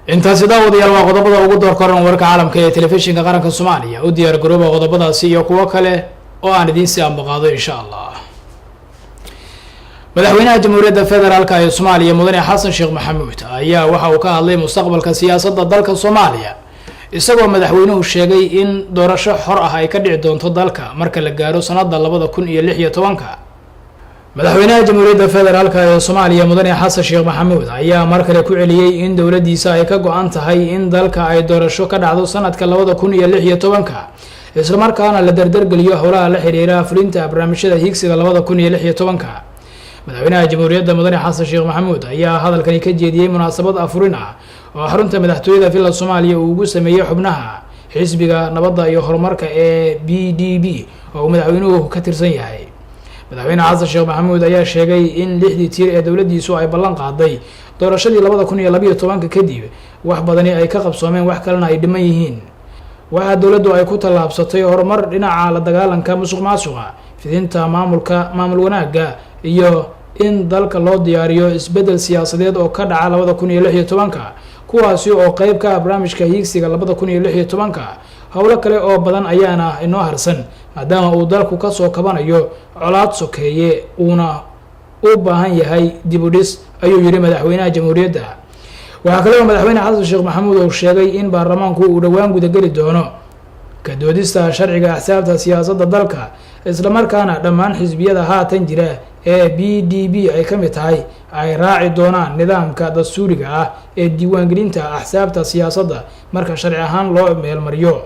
Intaasi, daawadayaal, waa qodobada ugu door koran warka caalamka ee Telefishinka Qaranka Soomaaliya. U diyaar garooba qodobadaasi iyo kuwo kale oo aan idiin sii ambaqaado, insha Allah. Madaxweynaha Jamhuuriyadda Federaalka ee Soomaaliya, Mudane Xasan Sheekh Maxamuud, ayaa waxa uu ka hadlay mustaqbalka siyaasadda dalka Soomaaliya, isagoo madaxweynuhu sheegay in doorasho xor ah ay ka dhici doonto dalka marka la gaaro sanadda 2016-ka. Madaxweynaha Jamhuuriyadda Federaalka ee Soomaaliya, Mudane Xasan Sheekh Maxamuud, ayaa mar kale ku celiyey in dowladdiisa ay ka go-an tahay in dalka ay doorasho ka dhacdo sanadka 2016-ka, islamarkaana la dardargeliyo howlaha la xiriira fulinta barnaamijyada hiigsiga 2016-ka. Madaxweynaha Jamhuuriyadda, Mudane Xasan Sheekh Maxamuud, ayaa hadalkani ka jeediyey munaasabad afurin ah oo xarunta madaxtooyada Villa Soomaaliya uu ugu sameeyey xubnaha Xisbiga Nabadda iyo Horumarka ee PDP oo uu madaxweynuhu ka tirsan yahay. Madaxweyne Xasan Sheekh Maxamuud ayaa sheegay in lixdii tiir ee dowladdiisu ay ballan qaaday doorashadii 2012-ka kadib wax badani ay ka qabsoomeen, wax kalena ay dhiman yihiin. Waxaa dowladdu ay ku tallaabsatay horumar dhinaca la dagaalanka musuq maasuqa, fidinta maamulka, maamul wanaagga iyo in dalka loo diyaariyo isbeddel siyaasadeed oo ka dhaca 2016-ka, kuwaasi oo qeyb ka ah barnaamijka hiigsiga 2016-ka. Howlo kale oo badan ayaana inoo harsan, maadaama uu dalku kasoo kabanayo colaad sokeeye, uuna u baahan yahay dib u dhis, ayuu yihi madaxweynaha jamhuuriyadda. Waxaa kale oo madaxweyne Xasan Sheekh Maxamuud uu sheegay in baarlamaanku uu dhowaan gudageli doono ka doodista sharciga axsaabta siyaasadda dalka, islamarkaana dhammaan xisbiyada haatan jira ee PDP ay ka mid tahay ay raaci doonaan nidaamka dastuuriga ah ee diiwaangelinta axsaabta siyaasadda marka sharci ahaan loo meelmariyo.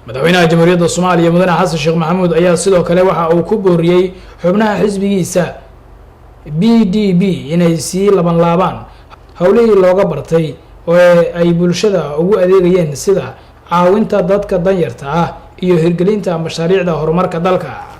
Madaxweynaha Jamhuuriyadda Soomaaliya, Mudane Xasan Sheekh Maxamuud, ayaa sidoo kale waxa uu ku booriyey xubnaha xisbigiisa PDP inay sii laban laabaan howlihii looga bartay oo ay bulshada ugu adeegayeen, sida caawinta dadka danyarta ah iyo hirgelinta mashaariicda horumarka dalka.